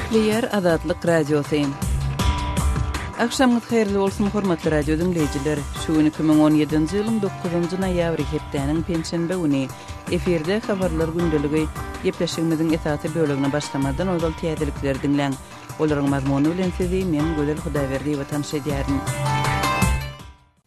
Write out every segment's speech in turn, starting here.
Gepleýär Azatlyk Radiosy. Agşamyňyz haýyrly bolsun, hormatly radio diňleýjiler! Şu gün 2017-nji ýylyň 9-njy noýabry, hepdäniň penşenbe güni. Efirde Habarlar gündeligi. Gepleşigimiziň esasy bölegine başlamazdan ozal täzelikleri diňläň. Olaryň mazmuny bilen sizi men, Gözel Hudaýberdiýewa tanyş edýärin.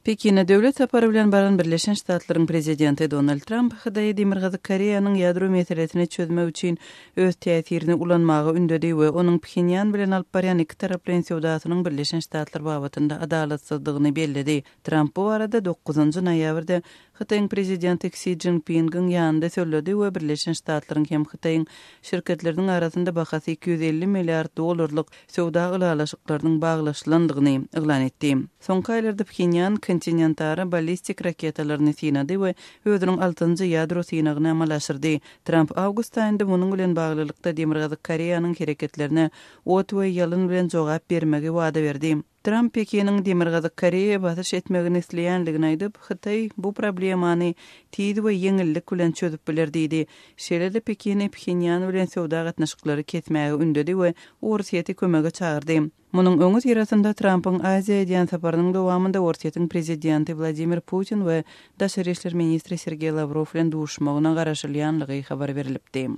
Pekine döwlet sapary bilen baran Birleşen Ştatlaryň prezidenti Donald Tramp Hytaýy Demirgazyk Koreýanyň ýadro meselesini çözmek üçin öz täsirini ulanmaga ündedi we onuň Phenýan bilen alyp barýan ikitaraplaýyn söwdasynyň Birleşen Ştatlar babatynda adalatsyzdygyny belledi. Tramp bu barada dokuzynjy noýabrda Hytaýyň prezidenti Ksi Szinpingiň ýanynda sözledi we Birleşen Ştatlaryň hem Hytaýyň şirketleriniň arasynda bahasy 250 milliard dollarlyk söwda ylalaşyklarynyň baglaşylandygyny yglan etdi. Soňky aýlarda Phenýan kontinentara ballistik raketalaryny synady we özüniň altynjy ýadro synagyny amala aşyrdy. Tramp awgust aýynda munuň bilen baglylykda Demirgazyk Koreýanyň hereketlerine ot we ýalyn bilen jogap bermegi wada berdi. Tramp Pekiniň Demirgazyk Koreýa basyş etmegini isleýändigini aýdyp, Hytaý bu problemany tiz we ýeňillik bilen çözüp biler diýdi. Şeýle-de Pekini Phenýan bilen söwda gatnaşyklary kesmäge ündedi we Orsýeti kömege çagyrdy. Munuň öňüsyrasynda Trampyň Aziýa edýän saparynyň dowamynda Orsýetiň prezidenti Wladimir Putin we daşary işler ministri Sergeý Lawrow bilen duşmagyna garaşylýanlygy habar berlipdi.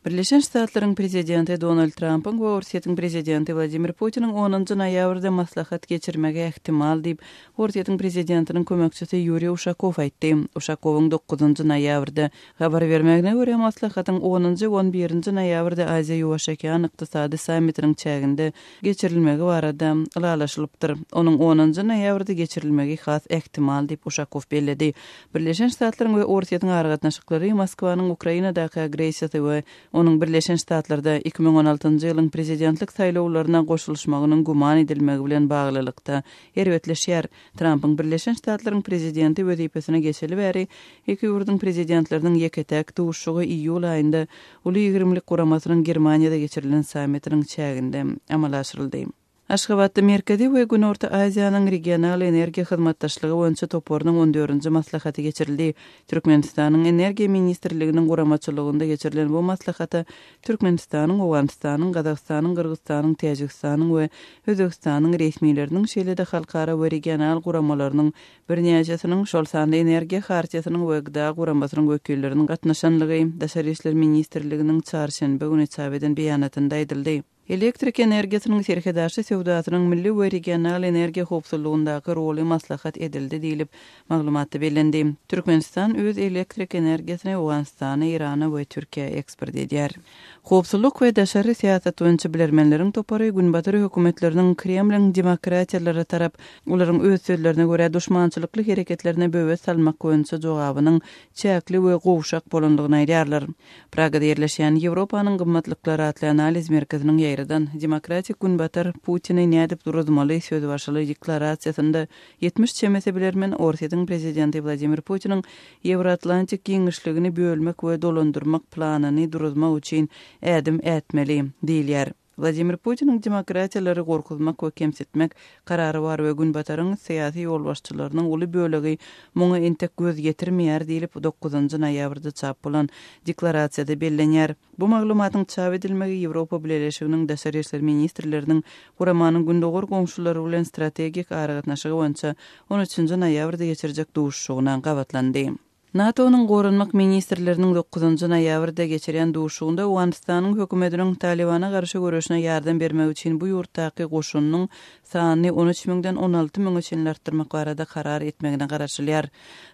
Birleşen Ştatlaryň prezidenti Donald Trampyň we Orsýetiň prezidenti Wladimir Putiniň onunjy noýabrda maslahat geçirmegi ähtimal diýip, Orsýetiň prezidentiniň kömekçisi Ýuriý Uşakow aýtdy. Uşakowyň dokuzynjy noýabrda habar bermegine görä, maslahatyň onunjy we on birinji noýabrda Aziýa-Ýuwaş okean ykdysady sammitiniň çäginde geçirilmegi barada ylalaşylypdyr. Onuň onunjy noýabrda geçirilmegi has ähtimal diýip, Uşakow belledi. Birleşen Ştatlaryň we Orsýetiň aragatnaşyklary Moskwanyň Ukrainadaky agressiýasy we onuň Birleşen Ştatlarda 2016-njy ýylyň prezidentlik saýlawlaryna goşulyşmagynyň güman edilmegi bilen baglylykda erbetleşýär. Trampyň Birleşen Ştatlaryň prezidenti wezipesine geçeli bäri iki ýurduň prezidentleriniň ýeke-täk duşuşygy iýul aýynda Uly ýigrimlik guramasynyň Germaniýada geçirilen sammitiniň çäginde amala aşyryldy. Aşgabatda Merkezi we Günorta Aziýanyň regional energiýa hyzmatdaşlygy boýunça toparynyň on dördünji maslahaty geçirildi. Türkmenistanyň Energiýa ministrliginiň guramaçylygynda geçirilen bu maslahata Türkmenistanyň, Owganystanyň, Gazagystanyň, Gyrgyzystanyň, Täjigistanyň we Özbegistanyň resmileriniň, şeýle-de halkara we regional guramalarynyň birnäçesiniň, şol sanda Energiýa Hartiýasynyň we GDA guramasynyň wekilleriniň gatnaşanlygy Daşary işler ministrliginiň çarşenbe güni çap eden beýanatynda aýdyldy. Elektrik energiýasynyň serhetaşy söwdasynyň milli we regional energiýa howpsuzlygyndaky roly maslahat edildi diýlip, maglumatda bellendi. Türkmenistan öz elektrik energiýasyny Owganystana, Eýrana we Türkiýä eksport edýär. Howpsuzlyk we daşary syýasat boýunça bilermenleriň topary Günbatar hökümetleriniň Kremliň demokratiýalara tarap, olaryň öz sözlerine görä, duşmançylykly hereketlerine böwet salmak boýunça jogabynyň çäkli we gowşak bolandygyny aýdýarlar. Pragada ýerleşýän Ýewropanyň gymmatlyklary atly analiz merkeziniň ýaýradan Demokratik Günbatar Putini nädip duruzmaly sözbaşyly deklarasiýasynda 70 çemesi bilermen Orsýetiň prezidenti Wladimir Putiniň Ýewroatlantik giňişligini bölmek we dolandyrmak planyny duruzmak üçin ädim ätmeli diýilýär. Wladimir Putiniň demokratiýalary gorkuzmak we kemsitmek karary bar we Günbataryň syýasy ýolbaşçylarynyň uly bölegi muňa entek göz ýetirmeýär diýlip, dokuzynjy noýabrda çap bolan deklarasiýada bellenýär. Bu maglumatyň çap edilmegi Ýewropa Bileleşiginiň daşary işler ministrleriniň guramanyň gündogar goňşulary bilen strategik aragatnaşygy boýunça on üçünji noýabrda geçirjek duşuşygyna gabatlandy. NATO-nyň goranmak ministrleriniň dokuzynjy noýabrda geçirýän duşuşygynda Owganystanyň hökümetiniň Talybana garşy göreşine ýardam bermek üçin bu ýurtdaky goşunynyň sanyny on üç müňden 16 müňe çenli artdyrmak barada karar etmegine garaşylýar.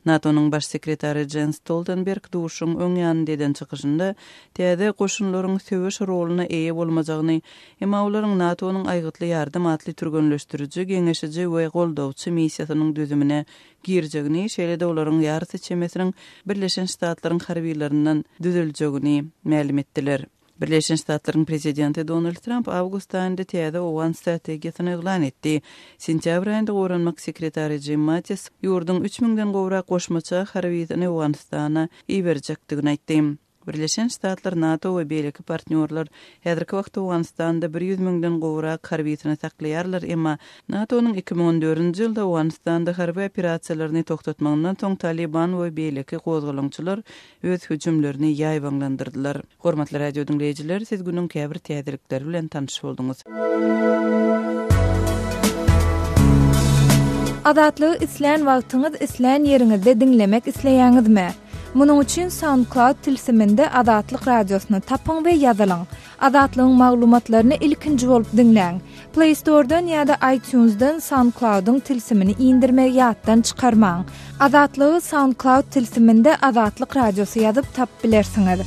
NATO-nyň Baş sekretary Jens Stoltenberg duşuşygyň öň ýanynda eden çykyşynda täze goşunlaryň söweş roluna eýe bolmajagyny, emma olaryň NATO-nyň Aýgytly ýardam atly türgenleşdiriji, geňeşiji we goldawçy missiýasynyň düzümine girjegini, şeýle-de olaryň ýarysy çemesiniň Birleşen Ştatlaryň harbylaryndan düzüljegini mälim etdiler. Birleşen Ştatlaryň prezidenti Donald Tramp awgust aýynda täze owgan strategiýasyny yglan etdi. Sentýabr aýynda goranmak sekretary Jim Mattis ýurduň üç müňden gowrak goşmaça harbysyny Owganystana iberjekdigini aýtdy. Birleşen Ştatlar, NATO we beýleki partnýorlar häzirki wagtda Owganystanda 100 müňden gowrak harbisini saklaýarlar, emma NATO-nyň 2014-nji ýylda Owganystanda harby operasiýalaryny togtatmagyndan soň Talyban we beýleki gozgalaňçylar öz hüjümlerini ýaýbaňlandyrdylar. Hormatly radio diňleýjiler, siz günüň käbir täzelikleri bilen tanyş bolduňyz. Azatlygy islän wagtyňyz, islän ýeriňizde diňlemek isleýäňizmi? Munuň üçin SoundCloud tilsiminde Azatlyk Radiosyny tapyň we ýazylyň. Azatlygyň maglumatlaryny ilkinji bolup diňläň. Play Store-dan ýa-da iTunes-dan SoundCloud-yň tilsimini indirmegi ýatdan çykarmaň. Azatlygy SoundCloud tilsiminde Azatlyk Radiosy ýazyp tapyp bilersiňiz.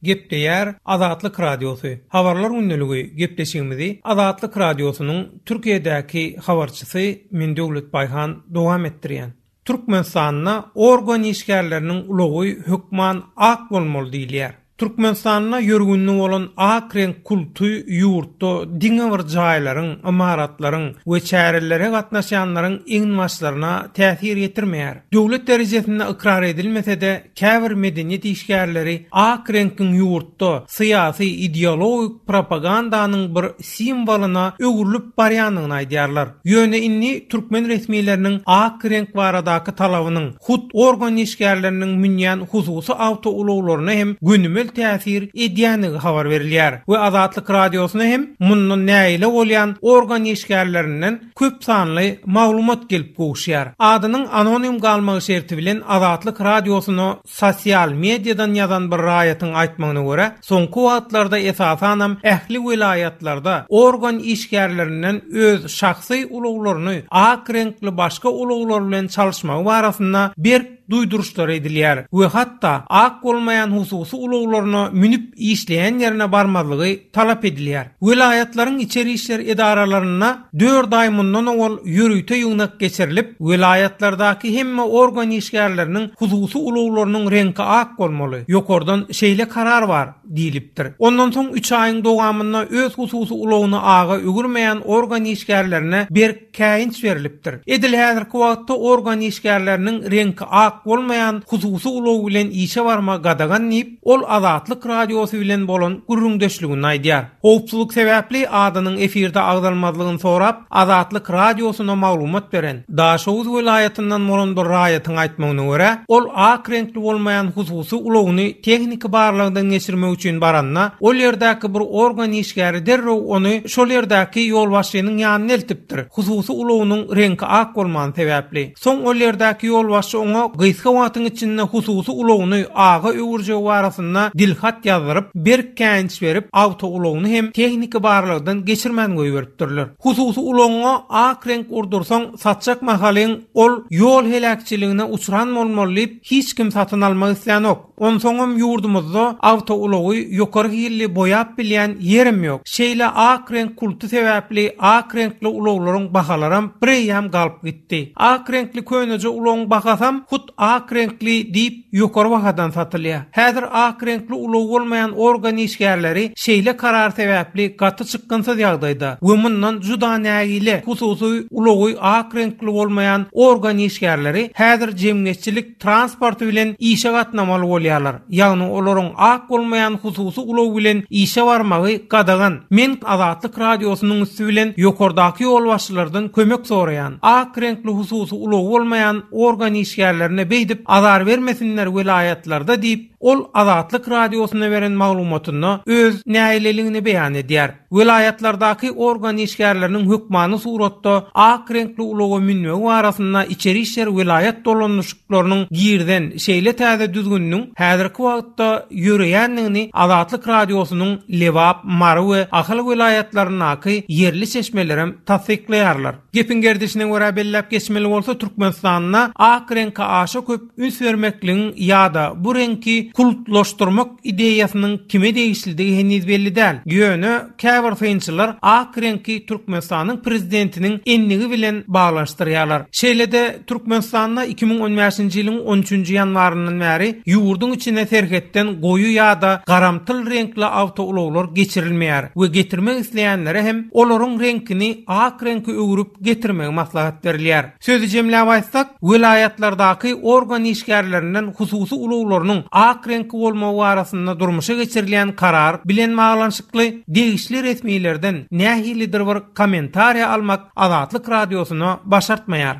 Gepleýär Azatlyk Radiosy, Habarlar gündeligi gepleşigimizi Azatlyk Radiosynyň Türkiýedäki habarçysy men Döwlet Baýhan dowam etdirýän. Türkmenistanda organ işgärleriniň ulagy hökman ak bolmaly diýilýär. Türkmenistanda ýörgünli bolan ak reňk kulty ýurtda diňe bir jaýlaryň, ymaratlaryň we çärelere gatnaşýanlaryň eginbaşlaryna täsir ýetirmeýär. Döwlet derejesinde ykrar edilmese-de, käbir medeniýet işgärleri ak reňkiň ýurtda syýasy, ideologik propagandanyň bir simwolyna öwrülip barýandygyny aýdýarlar. Ýöne indi türkmen resmileriniň ak reňk baradaky talabynyň hut organ işgärleriniň münýän hususy awtoulaglaryna hem gönümel täsir edýändigi habar berilýär we Azatlyk Radiosyna hem mundan nägile bolýan organ işgärlerinden köp sanly maglumat gelip gowuşýar. Adynyň anonim galmagy şerti bilen Azatlyk Radiosyna Sosial mediadan ýazan bir raýatyň aýtmagyna görä, soňky wagtlarda esasanam ähli welaýatlarda organ işgärlerinden öz şahsy ulaglaryny ak reňkli başga ulaglar bilen çalyşmagy barasynda berk duýduryşlar edilýär we hatda ak bolmaýan hususy ulaglaryna münüp işleýän ýerine barmazlygy talap edilýär. Welaýatlaryň içeri işler edaralarynda dört aý mundan owal ýörite ýygnak geçirilip, welaýatlardaky hemme organ işgärleriniň hususy ulaglarynyň reňki ak bolmaly, ýokardan şeýle karar bar diýlipdir. Ondan soň üç aýyň dowamynda öz hususy ulagyny aga öwürmeýän organ işgärlerine berk käýinç berlipdir. Edil häzirki wagtda organ işgärleriniň reňki ak bolmaýan hususy ulag bilen işe barmagy gadagan diýip, ol Azatlyk Radiosy bilen bolan gürrüňdeşliginde aýdýar. Howpsuzlyk sebäpli adynyň efirde agzalmazlygyny sorap, Azatlyk Radiosyna maglumat beren, Daşoguz welaýatyndan bolan bir raýatyň aýtmagyna görä, ol ak reňkli bolmaýan hususy ulagyny tehniki barlagdan geçirmek üçin baranda, ol ýerdäki bir organ işgäri derrew ony şol ýerdäki ýolbaşçynyň ýanyna eltipdir, hususy ulagynyň reňki ak bolmany sebäpli. Soň ol ýerdäki ýolbaşçy oňa gysga wagtyň içinde hususy ulagyny aga öwürjegi barasynda dilhat ýazdyryp, berk käýinç berip, awtoulagyny hem tehniki barlagdan geçirmän goýberipdirler. Hususy ulagyňa ak reňk urdursaň, satjak mahalyň ol ýol heläkçiligine uçran bolmaly diýip, hiç kim satyn almak islänok. Onsoňam ýurdumyzda awtoulagy ýokary hilli boýap bilýän ýerem ýok. Şeýle ak reňk kulty sebäpli ak reňkli ulaglaryň bahalaram bireýýäm galyp gitdi. Ak reňkli köneje ulagyň bahasam hut ak reňkli diýip ýokary bahadan satylýar. Häzir ak reňkli ulagy bolmaýan organ işgärleri şeýle karar sebäpli gaty çykgynsyz ýagdaýda we mundan juda nägile. Hususy ulagy ak reňkli bolmaýan organ işgärleri häzir jemgyýetçilik transporty bilen işe gatnamaly bolýarlar. Ýagny olaryň ak bolmaýan hususy ulag bilen işe barmagy gadagan. Men Azatlyk Radiosynyň üsti bilen ýokardaky ýolbaşçylardan kömek soraýan. Ak reňkli hususy ulagy bolmaýan organ işgärlerine beýdip azar bermesinler welaýatlarda diýip, ol Azatlyk Radiosyna beren maglumatynda öz nägileligini beýan edýär. Welaýatlardaky organ işgärleriniň hökmany suratda ak reňkli ulaga münmegi barasynda içeri işler welaýat dolandyşyklarynyň girizen şeýle täze düzgüniniň häzirki wagtda ýöreýändigini Azatlyk Radiosynyň Lebap, Mary we Ahal welaýatlaryndaky ýerli çeşmelerem tassyklaýarlar. Gepiň gerdişine görä belläp geçmeli bolsa, Türkmenistanda ak reňke aşa köp üns bermekligiň ýa-da bu reňki. Kultlaşdyrmak ideýasynyň kime degişlidigi heniz belli däl. Ýöne käbir synçylar ak reňki Türkmenistanyň prezidentiniň endigi bilen baglanyşdyrýarlar. Şeýle-de Türkmenistanda 2015-nji ýylyň on üçünji ýanwaryndan bäri ýurduň içine serhetden goýy ýa-da garamtyl reňkli awtoulaglar geçirilmeýär we getirmek isleýänlere hem olaryň reňkini ak reňke öwrüp getirmegi maslahat berilýär. Sözi jemläp aýtsak, welaýatlardaky organ işgärlerinden hususy ulaglarynyň ak reňki bolmagy barasynda durmuşa geçirilýän karar bilen baglanyşykly degişli resmilerden nähilidir bir kommentariýa almak Azatlyk Radiosyna başartmaýar.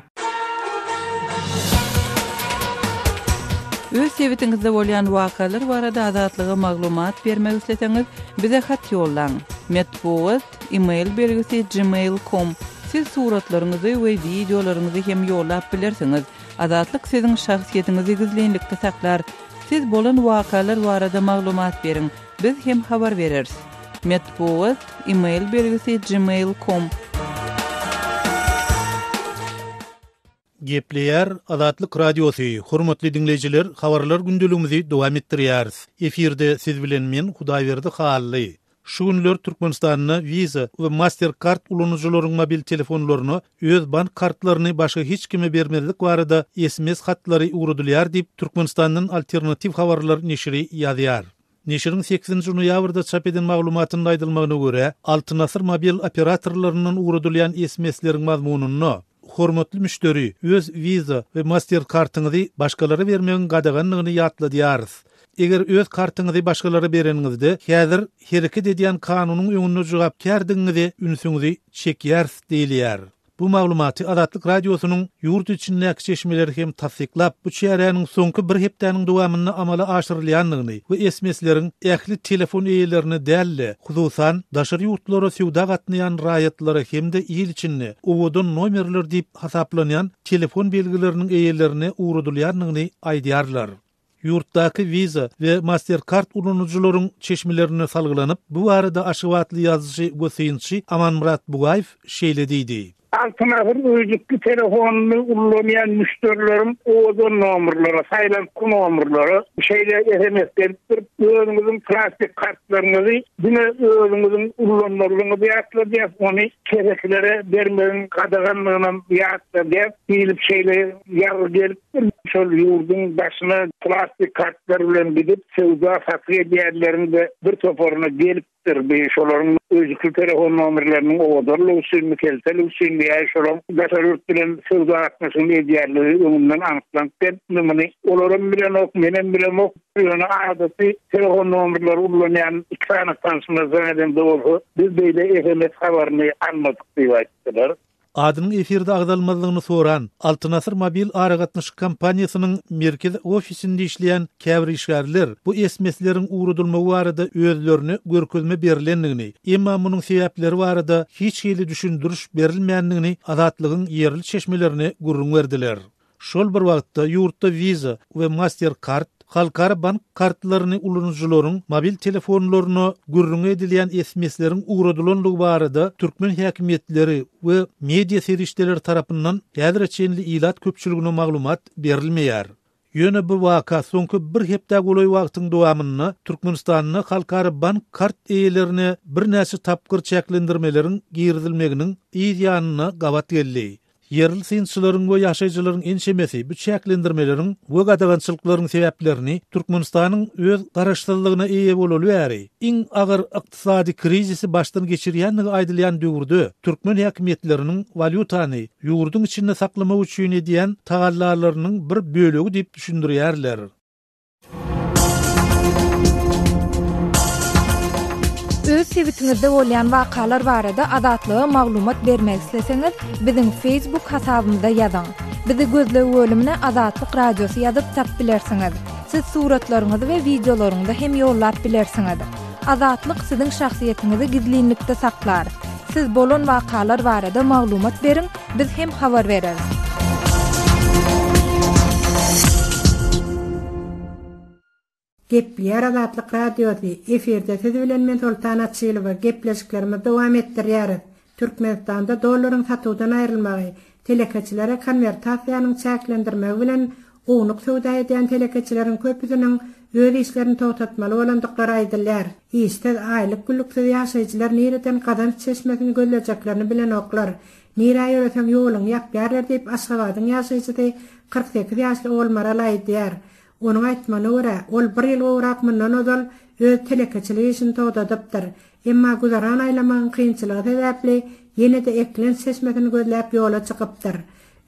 Öz sebitiňizde bolýan wakalar barada Azatlyga maglumat bermek isleseňiz, bize hat ýollaň. Metbugat, e-mail belgisi gmail com. Siz suratlaryňyzy we wideolaryňyzy hem ýollap bilersiňiz. Azatlyk siziň şahsyýetiňizi gizlinlikde saklar. Siz bolan wakalar barada maglumat beriň, biz hem habar bereris. Metbugat, e-mail belgisi gmail com. Gepleýär Azatlyk Radiosy, Hormatly diňleýjiler, habarlar gündeligimizi dowam etdirýäris. Efirde siz bilen men Hudaýberdi Hally. Şu günler Türkmenistanda Visa we Mastercard ulanyjylaryň mobil telefonlaryna öz bank kartlaryny başga hiç kime bermezlik barada sms hatlary ugradylýar diýip, Türkmenistandan Alternatiw habarlar neşiri ýazýar. Neşiriň sekizinji noýabrda çap eden maglumatynda aýdylmagyna görä, Altyn Asyr mobil operatorlaryndan ugradylýan sms-leriň mazmunynda, Hormatly müşderi, öz Visa we Mastercard-yňyzy başgalara bermegiň gadagandygyny ýatladýarys. Eger öz kartyňyzy başgalara bereniňizde, häzir hereket edýän kanunyň öňünde jogapkärdigiňize ünsüňizi çekýäris diýilýär. Bu maglumaty Azatlyk Radiosynyň ýurt içindäki çeşmeleri hem tassyklap, bu çäräniň soňky bir hepdäniň dowamynda amala aşyrylýandygyny we sms-leriň ähli telefon eýelerine däl-de, hususan, daşary ýurtlara söwda gatnaýan raýatlara hem-de il içinde owadan nomerler diýip hasaplanýan telefon belgileriniň eýelerine ugradylýandygyny aýdýarlar. Ýurtdaky Visa we Mastercard ulanyjylaryň çeşmelerine salgylanyp, bu barada aşgabatly ýazyjy we synçy Amanmyrat Bugaýew şeýle diýdi. Altyn asyr öýjükli telefonyny ullanýan müşderileriň owadan nomerlere, saýlantgy nomerlere şeýle sms gelipdir, Özüňiziň plastik kartlaryňyzy diňe özüňiziň ullanmalydygyňyzy ýatladýas, ony kesekilere bermegiň gadaganlygynam ýatladýas diýlip şeýle ýazgy gelipdir. Şol ýurduň daşyna plastik kartlar bilen gidip söwda-satyk edýänleriň-de bir toparyna gelip Bir bi şolaryň öýjükli telefon nomerleriniň owadanlygy üçinmi, kelteligi üçinmi ýa şolaryň daşary ýurt bilen söwda gatnaşygyny edýänligi öňünden anyklanyp gelipmi muny olaram bilenok, menem bilemok. Ýöne adaty telefon nomerleri ullanýan iki sany tanşyma jaň edemde bolsa biz beýle sms habaryny almadyk diýip aýtdylar. Adynyň efirde agzalmazlygyny soran Altyn Asyr mobil aragatnaşyk kompaniýasynyň merkezi ofisinde işleýän käbir işgärler bu sms-leriň ugradylmagy barada özlerine görkezme berlendigini, emma munuň sebäpleri barada hiç hili düşündiriş berilmändigini Azatlygyň ýerli çeşmelerine gürrüň berdiler. Şol bir wagtda, ýurtda Visa we Mastercard halkara bank kartlaryny ulanyjylaryň mobil telefonlaryna gürrüňi edilýän sms-leriň ugradylandygy barada türkmen häkimiýetleri we media serişdeleri tarapyndan häzire çenli ilat köpçüligine maglumat berilmeýär. Ýöne bu waka soňky bir hepdä golaý wagtyň dowamynda Türkmenistanda halkara bank kart eýelerine birnäçe tapgyr çäklendirmeleriň girizilmeginiň yz ýanyna gabat geldi. Ýerli synçylaryň we ýaşaýjylaryň ençemesi bu çäklendirmeleriň we gadagançylyklaryň sebäplerini Türkmenistanyň öz garaşsyzlygyna eýe bolaly bäri iň agyr ykdysady krizisi başdan geçirýändigi aýdylýan döwürde türkmen häkimiýetleriniň walýutany ýurduň içinde saklamak üçin edýän tagallalarynyň bir bölegi diýip düşündirýärler. Öz sebitiňizde bolýan wakalar barada Azatlyga maglumat bermek isleseňiz, biziň Facebook hasabymyza ýazyň. Bizi gözleg bölümine Azatlyk Radiosy ýazyp tap bilersiňiz. Siz suratlaryňyzy we wideolaryňyzy hem ýollap bilersiňiz. Azatlyk siziň şahsyýetiňizi gizlinlikde saklar. Siz bolan wakalar barada maglumat beriň, biz hem habar bereris. Gepleýär Azatlyk Radiosy, efirde siz bilen men Soltan Açylowa, gepleşiklerimizi dowam etdirýäris. Türkmenistanda dollaryň satuwdan aýrylmagy, telekeçilere konwertasiýanyň çäklendirmegi bilen. Ownuk söwda edýän telekeçileriň köpüsiniň öz işlerini togtatmaly bolandyklary aýdylýar. Işsiz, aýlyk-günlüksiz ýaşaýjylar nireden gazanç çeşmesini gözlejeklerini bilenoklar. Nirä ýöreseň ýoluňy ýapýarlar diýip, Aşgabadyň ýaşaýjysy 48 ýaşly Ogulmaral aýdýar. Onuň aýtmagyna görä, ol bir ýyl gowrak mundan ozal öz telekeçilik işini togtadypdyr. Emma güzeran aýlamagyň kynçylygy sebäpli ýene-de eklenç çeşmesini gözläp ýola çykypdyr.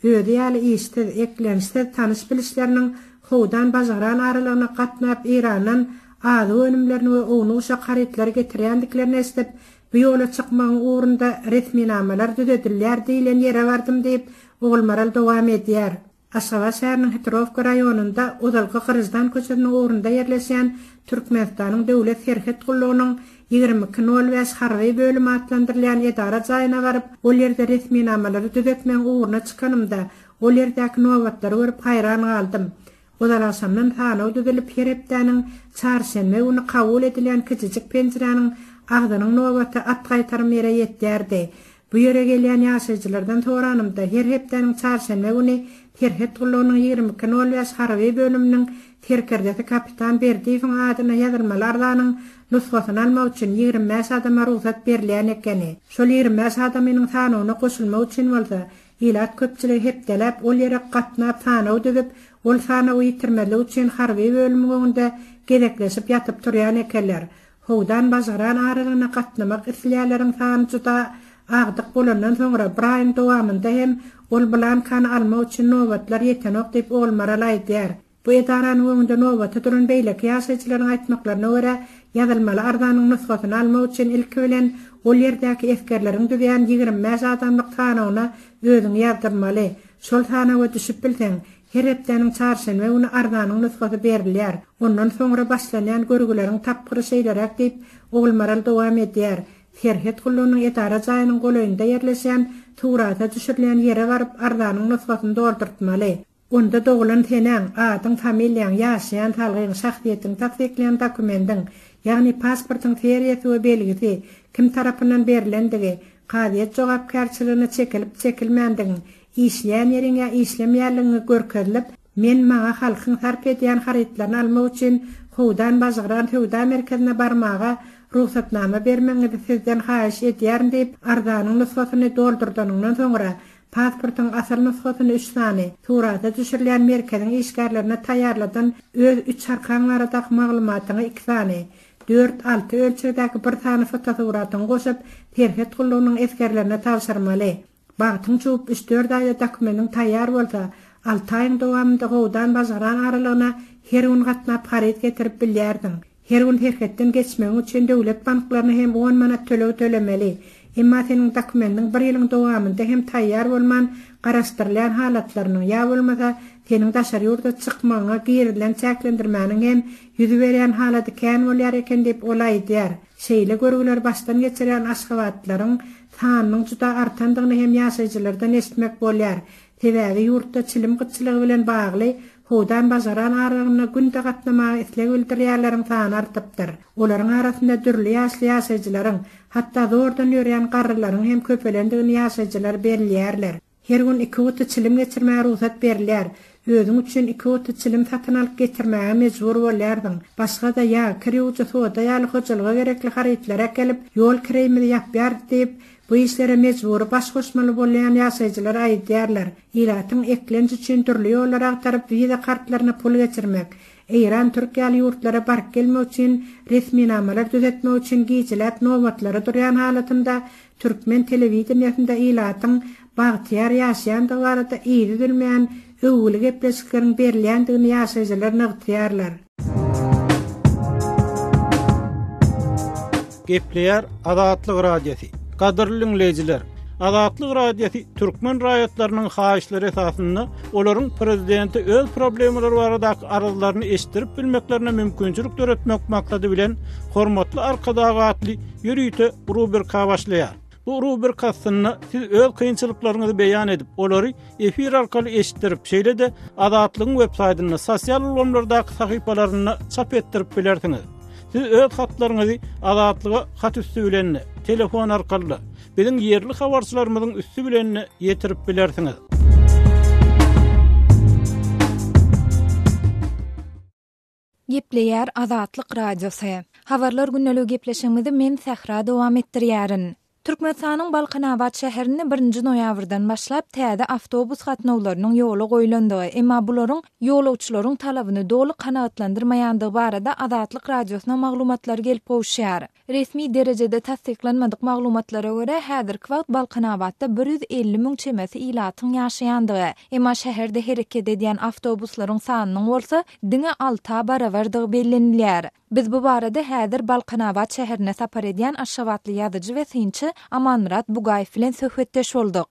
Özi ýaly işsiz, eklençsiz tanyş-bilişleriniň Howdan-Bajgyran aralygyna gatnap Eýrandan azyk önümlerini we ownuk-uşak harytlary getirýändiklerini eşidip, bu ýola çykmagyň ugrunda resminamalar düzedilýär diýlen ýere bardym diýip, Ogulmaral dowam edýär. Aşgabat şäheriniň Hitrowka raýonynda ozalky Gyryždan köçesiniň ugrunda ýerleşýän Türkmenistanyň Döwlet serhet gullugynyň 22 nol bäş harby bölümi atlandyrylýan edara jaýyna baryp, ol ýerde resminamalary düzetmegiň ugruna çykanymda, ol ýerdäki nobatlary görüp haýran galdym. Ozalagşamdan sanaw düzülip, her hepdäniň çarşenbe güni kabul edilýän kiçijik penjiräniň agzynyň nobaty at gaýtarym ýere ýetýärdi. Bu ýere gelýän ýaşaýjylardan soranymda, her hepdäniň çarşenbe güni Serhet gullugynyň 22 nol bäş harby bölüminiň serkerdesi kapitan Berdiýewiň adyna ýazylmaly arzanyň nusgasyny almak üçin 25 adama rugsat berilýän ekeni. Şol 25 adamynyň sanawyna goşulmak üçin bolsa, ilat köpçüligi hepdeläp ol ýere gatnap sanaw düzüp, ol sanawy ýitirmezlik üçin harby bölümiň öňünde gezekleşip ýatyp-turýan ekenler. Howdan-Bajgyran aralygyna gatnamak isleýänleriň sany juda agdyk bolandan soňra bir aýyň dowamynda hem ol blankany almak üçin nobatlar ýetenok diýip Ogulmaral aýdýar. Bu edaranyň öňünde nobata duran beýleki ýaşaýjylaryň aýtmaklaryna görä, ýazylmaly arzanyň nusgasyny almak üçin ilki bilen ol ýerdäki esgerleriň düzýän 25 adamlyk sanawyna özüňi ýazdyrmaly. Şol sanawa düşüp bilseň, Her hepdäniň çarşenbe güni arzanyň nusgasy berilýär. Ondan soňra başlanýan görgüleriň tapgyry şeýleräk diýip, Ogulmaral dowam edýär, Serhet gullugynyň edara jaýynyň golaýynda ýerleşýän surata düşürilýän ýere baryp arzanyň nusgasyny doldurtmaly. Onda doglan senäň, adyň, familiýaň, ýaşaýan salgyň, şahsyýetiňi tassyklaýan dokumendiň, ýagny pasportyň seriýasy we belgisi, kim tarapyndan berlendigi, kazyýet jogapkärçiligine çekilip-çekilmändigiň, Işleýän ýeriň ýa işlemeýänligiňi görkezilip, men maňa halkyň sarp edýän harytlaryny almak üçin Howdan-Bajgyran söwda merkezine barmaga rugsatnama bermegiňizi sizden haýyş edýärin diýip, arzanyň nusgasyny doldurdanyňdan soňra, pasportyň asyl nusgasyny üç sany, surata düşürilýän merkeziň işgärlerine taýýarladan öz üç arkaň baradaky maglumatyňy iki sany, dört, alty ölçegdäki bir sany fotosuratyňy goşup, serhet gullugynyň esgerlerine tabşyrmaly. Bagtyň çüwüp üç-dört aýda dokumendiň taýýar bolsa, alty aýyň dowamynda Howdan-Bajgyran aralygyna her gün gatnap haryt getirip bilýärdiň. Her gün serhetden geçmegiň üçin döwlet banklaryna hem on manat töleg tölemeli. Emma seniň dokumendiň bir ýylyň dowamynda hem taýýar bolman garaşdyrylýan halatlarynyň ýa bolmasa seniň daşary ýurda çykmagyňa girizilen çäklendirmäniň hem ýüz berýän halady kän bolýar eken diýip ol aýdýar. Şeýle görgüleri başdan geçirýän aşgabatlylaryň sanynyň juda artandygyny hem ýaşaýjylardan eşitmek bolýar. Sebäbi ýurtda çilim gytçylygy bilen bagly Howdan-Bajaran aralygynda günde gatnamaga isleg bildirýänleriň sany artypdyr. Olaryň arasynda dürli ýaşly ýaşaýjylaryň, hatda zordan ýörýän garrylaryň hem köpelendigini ýaşaýjylar belleýärler. Her gün iki guty çilim geçirmäge rugsat berilýär. Özüň üçin iki guty çilim satyn alyp getirmäge mejbur bolýarsyň. Başga-da ýag, kir ýuwujy soda ýaly hojalyga gerekli harytlary äkelip, ýol kireýimizi ýapýarys diýip, bu işlere mejbury baş goşmaly bolýan ýaşaýjylar aýdýarlar. Ilatyň eklenç üçin dürli ýollary agtaryp wiza kartlaryna pul geçirmek, Eýran, Türk ýaly ýurtlara baryp gelmek üçin resminamalar düzetmek üçin gijeläp nobatlara durýan halatynda türkmen telewideniýesinde ilatyň bagtyýar ýaşaýandygy barada yzy üzülmeýän öwgüli gepleşikleriň berilýändigini ýaşaýjylar nygtaýarlar. Gepleýär Azatlyk Radiosy. Gadyrly diňleýjiler! Azatlyk Radiosy türkmen raýatlarynyň haýyşlary esasynda olaryň prezidente öz problemalary baradaky arzlaryny eşitdirip bilmeklerine mümkinçilik döretmek maksady bilen Hormatly Arkadag atly ýörite rubrika başlaýar. Bu rubrika astynda siz öz kynçylyklaryňyzy beýan edip, olary efir arkaly eşitdirip, şeýle-de Azatlygyň web saýtynda, sosial ulgamlardaky sahypalarynda çap etdirip bilersiňiz. Siz öz hatlaryňyzy Azatlyga hat üsti bilen-de, telefon arkaly-da, biziň ýerli habarçylarymyzyň üsti bilen-de ýetirip bilersiňiz. Gepleýär Azatlyk Radiosy. Habarlar gündeligi gepleşigimizi men Sähra dowam etdirýärin. Türkmenistanyň Balkanabat şäherinde birinji noýabrdan başlap täze awtobus gatnawlarynyň ýola goýlandygy, emma bularyň ýolagçylaryň talabyny doly kanagatlandyrmaýandygy barada Azatlyk Radiosyna maglumatlar gelip gowuşýar. Resmi derejede tassyklanmadyk maglumatlara görä, häzirki wagt Balkanabatda 150 müň çemesi ilatyň ýaşaýandygy, emma şäherde hereket edýän awtobuslaryň sanynyň bolsa diňe alta barabardygy bellenilýär. Biz bu barada häzir Balkanabat şäherine sapar edýän aşgabatly ýazyjy we synçy Amanmyrat Bugaýew bilen söhbetdeş bolduk.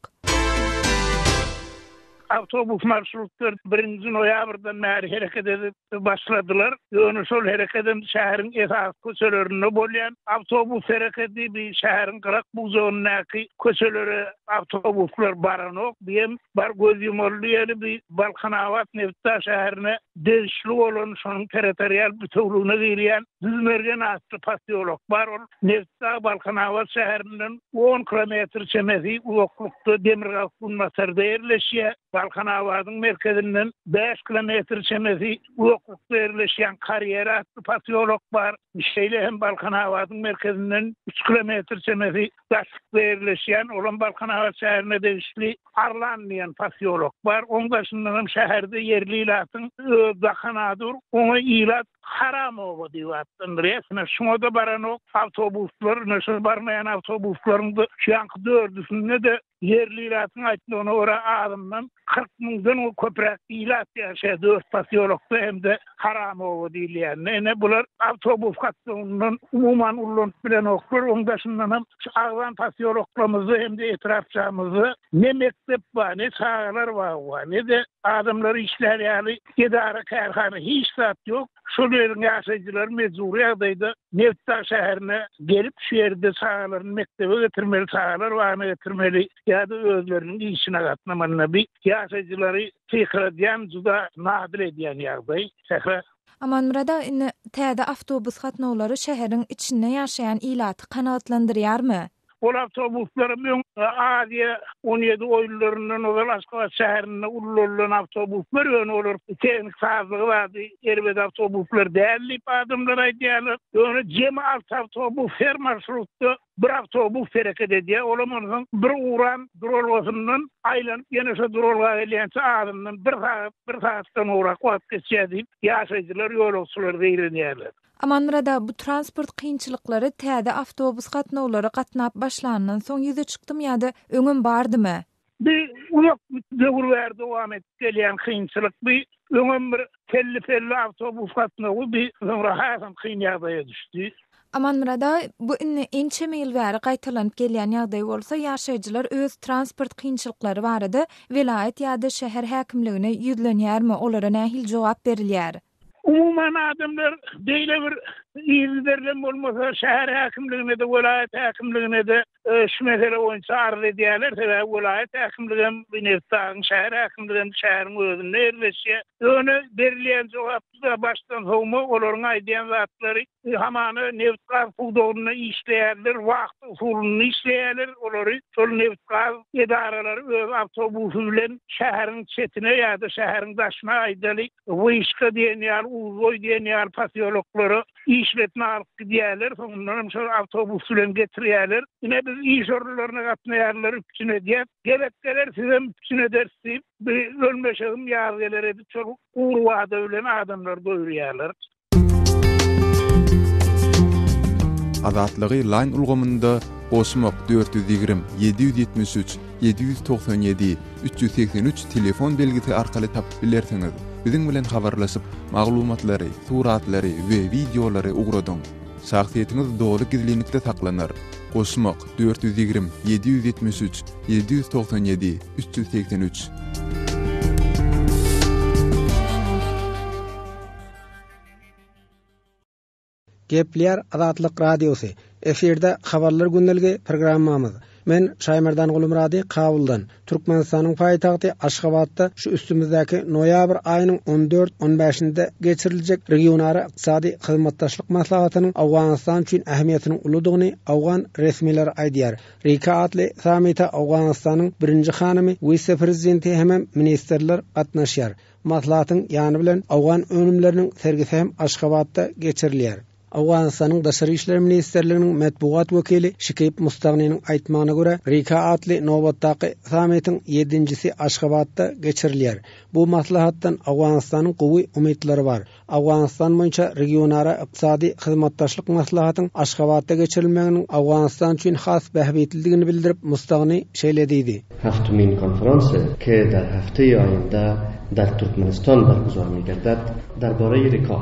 Awtobus marşrutlary birinji noýabrdan bäri hereket edip başladylar. Ýöne şol herekedem şäheriň esasy köçelerinde bolýan awtobus herekedi, bi şäheriň gyrak-bujagyndaky köçelere awtobuslar baranok. Bi hem bar göz ýumaly diýeli bi Balkanabat Nebitdag şäherine degişli bolan şonuň territorial bütewligine girýän Düzmergen atly posýolok bar. Ol Nebitdag Balkanabat şäherinden on kilometr çemesi uzaklykda demirgazyk-günbatarda ýerleşýär. Balkanabadyň merkezinden bäş kilometr çemesi uzaklykda ýerleşýän Karýera atly posýolok bar. Şeýle hem Balkanabadyň merkezinden üç kilometr çemesi daşlykda ýerleşýän, olam Balkanabat şäherine degişli Arlan diýen posýolok bar. Oň daşyndanam şäherde ýerli ilatyň öz dakan ady bar. Oňa ilat Haram oba diýip atlandyrýar. Ine, şoňa-da baranok awtobuslar. Ine, şol barmaýan awtobuslaryň-da şu ýanky dördüsinde-de ýerli ilatyň aýtmagyna görä azyndan 40 müňden köpräk ilat ýaşaýar dört posýolokda hem-de Haram oba diýilýände. Ine, bular awtobus gatnawyndan umuman ullanyp bilenoklar. Oň daşyndanam şu agzan posýoloklarymyzda hem-de etrapçamyzda ne mekdep bar, ne çagalar bagy bar, ne-de adamlar işlär ýaly edara-kärhana hiç zat ýok. Şol ýeriň ýaşaýjylary mejbury ýagdaýda Nebitdag şäherine gelip, şu ýerde çagalaryny mekdebe getirmeli, çagalar bagyna getirmeli ýa-da özleriniň işine gatnamalyna. Bi ýaşaýjylary tyýkyradýan, juda nadyl edýän ýagdaý. Sähra. Amanmyrat aga, indi täze awtobus gatnawlary şäheriň içinde ýaşaýan ilaty kanagatlandyrýarmy? Ol awtobuslaram öň Aziýa 17 oýunlaryndan ozal Aşgabat şäherinde ulanylan awtobuslar, ýöne olar tehnik sazlygy bardy, erbet awtobuslar däl diýip adamlar aýdýarlar. Ýöne jemi alty awtobus her marşrutda bir awtobus hereket edýär. Olam onsoň bir ugran duralgasyndan aýlanyp ýene şo duralga gelýänçä azyndan bir sagat, bir sagatdan gowrak wagt geçýär diýip, ýaşaýjylar, ýolagçylar zeýrenýärler. Amanmyrat aga, bu transport kynçylyklary täze awtobus gatnawlary gatnap başlanyndan soň ýüze çykdymy ýa-da öňem bardymy? Bu uzak döwür bäri dowam edip gelýän kynçylyk. Bu öňem bir telli-pelli awtobus gatnawy bu soňra hasam kyn ýagdaýa düşdi. Amanmyrat aga, bu indi ençeme ýyl bäri gaýtalanyp gelýän ýagdaý bolsa, ýaşaýjylar öz transport kynçylyklary barada welaýat ýa-da şäher häkimligine ýüzlenýärmi, olara nähili jogap berilýär? Umuman adamlar beýle bir yzygiderlem bolmasa şäher häkimligine-de, welaýat häkimligine-de şu mesele boýunça arz edýärler. Sebäbi welaýat häkimligem, Nebitdagyň şäher häkimligem şäheriň özünde ýerleşýär. Ýöne berilýän jogap-da başdan sowma, olaryň aýdýan zatlary Hamana nebit-gaz pudagynda işleýänler wahta usulynda işleýärler, olary şol nebit-gaz edaralary öz awtobusy bilen şäheriň çetine ýa-da şäheriň daşyna aýdaly, Wyşka diýen ýaly, Uzboý diýen ýaly posýoloklara işletmä alyp gidýärler, soňundan hem şol awtobus bilen getirýärler. Ine biz iş orunlaryna gatnaýanlary üpjün edýäs, gezek geler sizem üpjün ederis diýip, bir ölmeşegim ýaz geler edip şol gury wada bilen adamlary doýurýarlar. Azatlygy Line ulgamynda goşmak 420 773 797 383 telefon belgisi arkaly tapyp bilersiňiz. Biziň bilen habarlaşyp, maglumatlary, suratlary we wideolary ugradyň. Şahsyýetiňiz doly gizlinlikde saklanar. Goşmak 420 773 797 383. Gepleýär Azatlyk Radiosy, efirde Habarlar gündeligi programmamyz. Men Şaýmerdan Gulumyrady Kabuldan. Türkmenistanyň paýtagty Aşgabatda şu üstümizdäki noýabr aýynyň on dört, on bäşinde geçiriljek regionara ykdysady hyzmatdaşlyk maslahatynyň Owganystan üçin ähmiýetiniň uludygyny owgan resmileri aýdýar. Rika atly sammite Owganystanyň birinji hanymy, wise-prezidenti hemem ministrler gatnaşýar. Maslahatyň ýany bilen owgan önümleriniň sergisi hem Aşgabatda geçirilýär. Owganystanyň Daşary işler ministrliginiň metbugat wekili Şikip Mustagniniň aýtmagyna görä, Rika atly nobatdaky sammitiň ýedinjisi Aşgabatda geçirilýär. Bu maslahatdan Owganystanyň gowy umytlary bar. Owganystan boýunça regionara ykdysady hyzmatdaşlyk maslahatyň Aşgabatda geçirilmeginiň Owganystan üçin has bähbitlidigini bildirip, Mustagni şeýle diýdi. Heftümin konferanse ke der hefte-i aýinde der Türkmenistan berguzar migerded, derbarey Rika.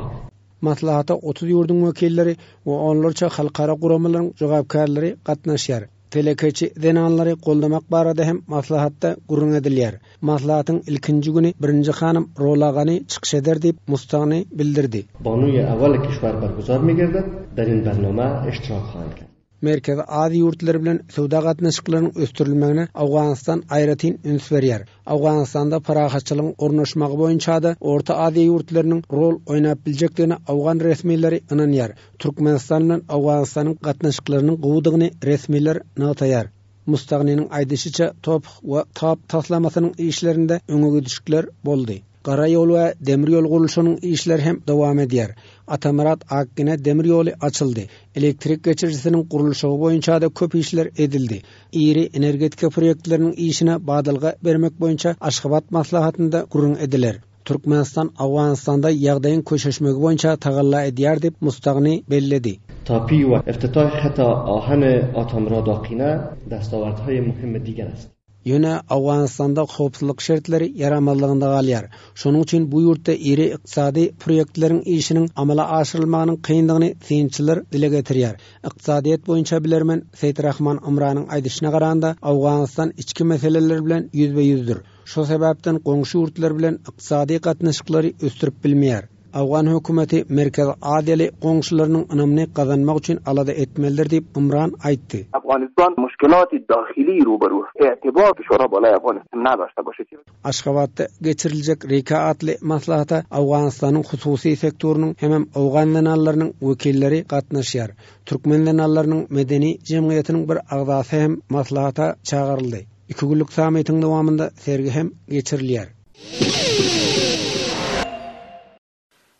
Maslahata 30 ýurduň wekilleri we onlarça halkara guramalaryň jogapkärleri gatnaşýar. Telekeçi zenanlary goldamak barada hem maslahatda gürrüň edilýär. Maslahatyň ilkinji güni birinji hanym Rola Gani çykyş eder diýip, Mustagni bildirdi. Banuýe awwal kişwer berguzar migerded, der in bername iştirak hahand kerd. Merkezi Aziýa ýurtlary bilen söwda gatnaşyklarynyň ösdürilmegine Owganystan aýratyn üns berýär. Owganystanda parahatçylygyň ornaşmagy boýunça-da Orta Aziýa ýurtlarynyň rol oýnap biljekdigine owgan resmileri ynanýar. Türkmenistan bilen Owganystanyň gatnaşyklarynyň gowudygyny resmiler nygtaýar. Mustagniniň aýdyşyça, TOPH we TAP taslamasynyň işlerinde öňegidişikler boldy. Gara ýol we demir ýol gurluşygynyň işleri hem dowam edýär. Atamyrat Akgine demir ýoly açyldy. Elektrik geçirijisiniň gurluşygy boýunça-da köp işler edildi. Iri energetika proýektleriniň işine badalga bermek boýunça Aşgabat maslahatynda gürrüň ediler. Türkmenistan Owganystanda ýagdaýyň köşeşmegi boýunça tagalla edýär diýip, Mustagni belledi. Tapi we iftitah hata ahan Atamyrat-Akgine dastawardhaye muhim diger ast. Ýöne Owganystanda howpsuzlyk şertleri ýaramazlygynda galýar. Şonuň üçin bu ýurtda iri ykdysady proýektleriň işiniň amala aşyrylmagynyň kyndygyny synçylar dile getirýär. Ykdysadyýet boýunça bilermen Seýitrahman Ymranyň aýdyşyna garanda, Owganystan içki meseleler bilen ýüzbe-ýüzdir. Şo sebäpden goňşy ýurtlar bilen ykdysady gatnaşyklary ösdürip bilmeýär. Owgan hökümeti Merkezi Aziýaly goňşularynyň ynamyny gazanmak üçin alada etmelidir diýip, Ymran aýtdy. Afganistan muşkilati dahili rubaru etibar fişora balay Afganistan nadashta başe. Aşgabatda geçiriljek Rika atly maslahata Owganystanyň hususy sektorynyň hemem owgan zenanlarynyň wekilleri gatnaşýar. Türkmen zenanlarynyň medeni jemgyýetiniň bir agzasy hem maslahata çagyryldy. Iki günlük sammitiň dowamynda sergi hem geçirilýär.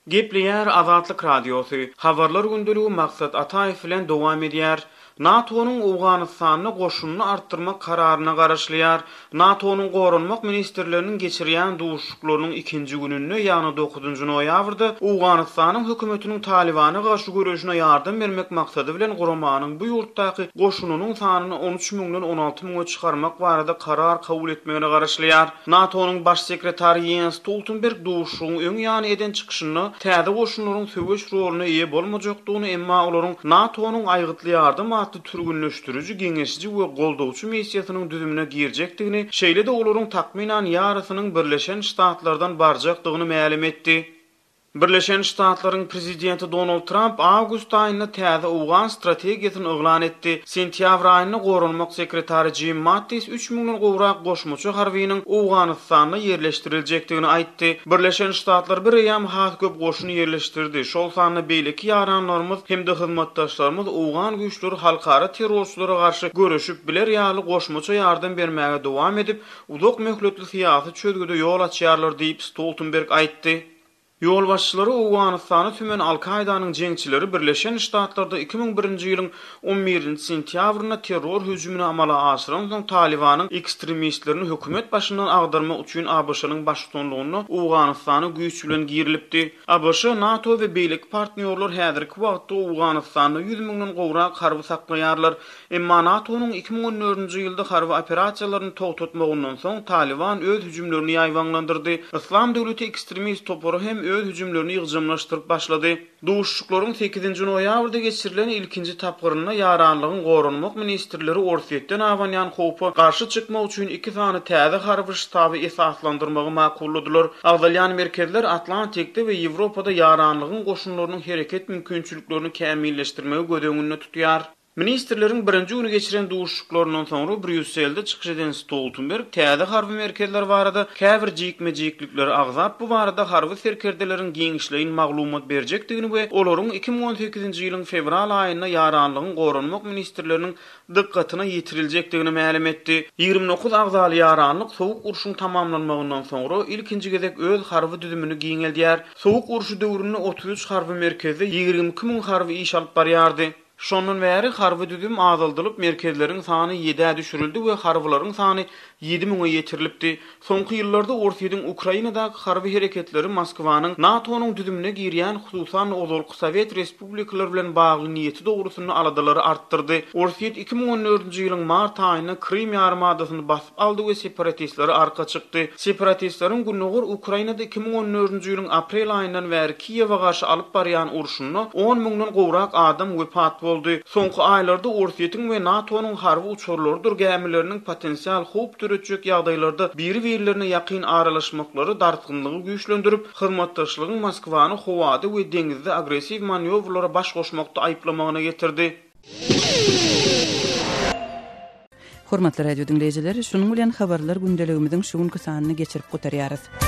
Gepleýär Azatlyk Radiosy, Habarlar gündeligi Maksat Ataýew bilen dowam edýär. NATO-nyň Owganystanda goşunyny artdyrmak kararyna garaşylýar. NATO-nyň Goranmak ministrleriniň geçirýän duşuşyklarynyň ikinji gününde, ýagny dokuzynjy noýabrda Owganystanyň hökümetiniň Talybana garşy göreşine ýardam bermek maksady bilen guramanyň bu ýurtdaky goşunynyň sanyny 13 müňden 16 müňe çykarmak barada karar kabul etmegine garaşylýar. NATO-nyň Baş sekretary Ýens Stoltenberg duşuşygyň öň ýany eden çykyşynda täze goşunlaryň söweş roluna eýe bolmajakdygyny, emma olaryň NATO-nyň Aýgytly ýardam atly türgünleşdiriji, geňeşiji we goldawçy missiýasynyň düzümine girjekdigini, şeýle-de olaryň takmynan ýarysynyň Birleşen Ştatlardan barjakdygyny mälim etdi. Birleşen Ştatlaryň Prezidenti Donald Tramp awgust aýynda täze owgan strategiýasyny yglan etdi. Sentýabr aýynda goranmak sekretary Jim Mattis üç müňden gowrak goşmaça harbynyň Owganystanda ýerleşdiriljekdigini aýtdy. Birleşen Ştatlar bir eýýäm has köp goşun ýerleşdirdi, şol sanda beýleki ýaranlarymyz hem-de hyzmatdaşlarymyz owgan güýçleri halkara terrorçylara garşy göreşip biler ýaly goşmaça ýardam bermäge dowam edip, uzak möhletli syýasy çözgüde ýol açýarlar diýip, Stoltenberg aýtdy. Ýolbaşçylary Owganystana sümen Al-Kaýdanyň jeňçileri Birleşen Ştatlarda 2001-nji ýylyň on birinji sentýabrynda terror hüjümini amala aşyransoň Talybanyň ekstremistlerini hökümet başyndan agdarmak üçin ABŞ-nyň baştutanlygynda Owganystana güýç bilen girilipdi. ABŞ, NATO we beýleki partnýorlar häzirki wagtda Owganystanda ýüz müňden gowrak harby saklaýarlar. Emma NATO-nyň 2014-nji ýylda harby operasiýalaryny togtatmagyndan soň, Talyban öz hüjümlerini ýaýbaňlandyrdy. Yslam döwleti ekstremist topary hem öz hüjümlerini ýygjamlaşdyryp başlady. Duşuşyklaryň sekizinji noýabrda geçirilen ilkinji tapgyrynda ýaranlygyň goranmak ministrleri Orsýetden abanýan howpa garşy çykmak üçin iki sany täze harby ştaby esaslandyrmagy makulladylar. Agzalýan merkezler Atlantikde we Ýewropada ýaranlygyň goşunlarynyň hereket mümkinçiliklerini kämilleşdirmegi göz öňünde tutýar. Ministrleriň birinji güni geçiren duşuşyklaryndan soňra Brýusselde çykyş eden Stoltenberg täze harby merkezler barada käbir jikme-jiklikleri agzap, bu barada harby serkerdeleriň giňişleýin maglumat berjekdigini we olaryň 2018-nji ýylyň fewral aýynda ýaranlygyň goranmak ministrleriniň dykgatyna ýetiriljekdigini mälim etdi. 29 agzaly ýaranlyk Sowuk urşuň tamamlanmagyndan soňra ilkinji gezek öz harby düzümini giňeldýär. Sowuk urşy döwründe 33 harby merkezde 22 müň harby iş alyp barýardy. Şondan bäri harby düzüm azaldylyp, merkezleriň sany ýedä düşürildi we harbylaryň sany ýedi müňe ýetirilipdi. Soňky ýyllarda Orsýetiň Ukrainadaky harby hereketleri Moskwanyň NATO-nyň düzümine girýän, hususan-da ozalky sowet respublikalary bilen bagly niýeti dogrusynda aladalary artdyrdy. Orsýet 2014-nji ýylyň mart aýynda Krym ýarymadasyny basyp aldy we separatistlere arka çykdy. Separatistleriň gündogar Ukrainada 2014-nji ýylyň aprel aýyndan bäri Kiýewe garşy alyp barýan urşunda on müňden gowrak adam wepat boldy. Soňky aýlarda Orsýetiň we NATO-nyň harby uçarlarydyr gämileriniň potensial howp döretjek ýagdaýlarda biri-birlerine ýakyn aralaşmaklary dartgynlygy güýçlendirip, hyzmatdaşlygyň Moskwany howada we deňizde agressiw manýowrlara baş goşmakda aýyplamagyna getirdi. Hormatly radio diňleýjiler, şunuň bilen habarlar gündeligimiziň şu günki sanyny geçirip gutarýarys.